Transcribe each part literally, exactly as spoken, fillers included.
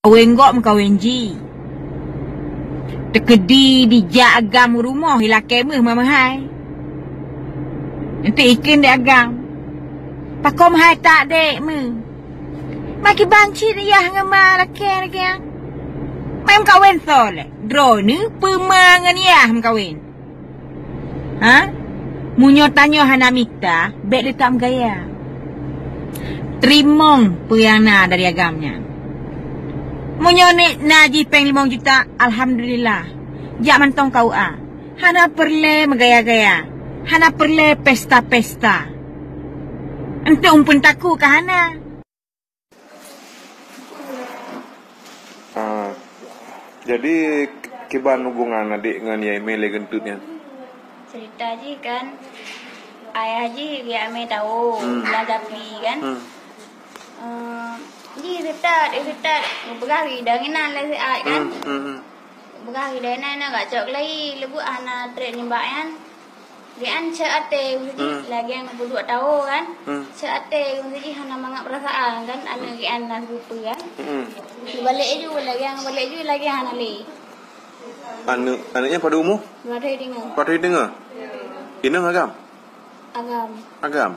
Kawen gob meukawen jih. Teukeudi dijak agam u rumoh, ilakée méuh mameuhai. Eunteuk ikheun di agam. Pakon hai tak dek méuh. Makiban cit yah ngon ma lakée lagée nyan. Mai meukawen soe lé. Droeneuh peue ma ngon yah meukawen. Ha? Meunyoe tanyoe hana mita, bék lé tameugaya. Teurimong peue nyang na dari agam nyan. Meunyoe na jih péng limong juta, alhamdulillah. Jak mantong K U A. Hana peureulée meugaya-gaya. Hana peureulée pesta-pesta. Eunteuk umpeuen takue ka hana. Ah, jadi, kiban hubungan adék ngon Yai Mei lé geunteut nyan? Cerita jih kan, ayah jih geujak mé tawo, hmm, lam tapi kan. Hmm. Eh, jih seutôt, eh, seutôt, geupeugah idong inan lé siat kan. Hmm, hmm, hmm. Geupeugah idong inan, geucok lé, leubuet hana trép nibak nyan. Geuan cok até, hmm, lagée nyang peuduek tawo kan. Hmm. Cok até, jih hana mangat peurasaan kan, aneuk geuan na seupeu kan. Hmm. Geubalek ju, lagée nyang balek ju, lagée hana lé. Aneuk, aneuk nyan padum umu? Dua tahun teungoh. Dua tahun teungoh? Inong agam? Agam. Agam.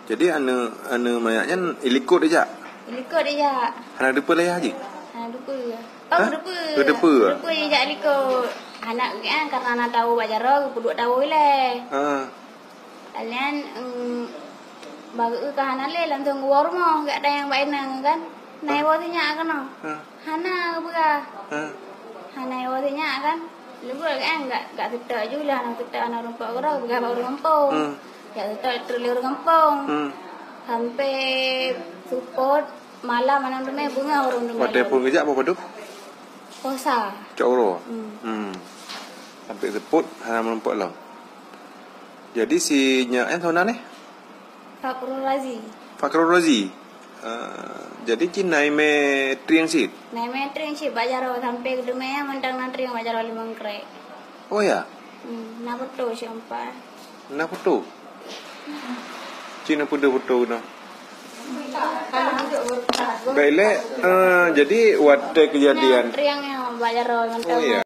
Jadi aneuk, aneuk manyak nyan ilikot dijak? Ilikot dijak. Hana teupeue lé ayah jih? Hana teupeue. Oh, hah? Geuteupeue. Geuteupeue. Geuteupeue jijak likot. Hana, eh, karena na tawo bak jaroe, geupeuduek tawo ilée. Ha. Laén, em, baru ka hana lé, langsung geuwoe rumoh, gak ada nyang bak inong kan. Ha. Nai woe sinyak keunoe. Ha. Hana geupeugah. Ha. Hana woe sinyak kan. Leubeut kan, gak, gak seutôt ju lah, hana seutôt, hana rumpok keudroe, geupeugah bak ureueng gampông. Hmm. Gak seutôt trok lé ureueng gampông. Hmm. Sampai seupôt malam, malam teumé beungoh ureueng teumé. Watée phon geujak, peue padub? Puasa. Cok uroe? Hmm. Hmm. Sampai seupôt, hana meurumpok lom. Jadi, si nyak nyan soe nan, eh? Fakhrul Razi. Fakhrul Razi. Ah, jadi, ci na imé trieng cit? Na imé trieng cit bak jaroe, sampai geuteumé nyan mantong na trieng bak jaroe limong krek. Oh, ya? Hmm, na foto cit empat. Na foto? Ci na peudeuh foto keunoe. Baik lé, eh, jadi watée kejadian. Nah, triang yang bak jaroe mantong. Oh, ya.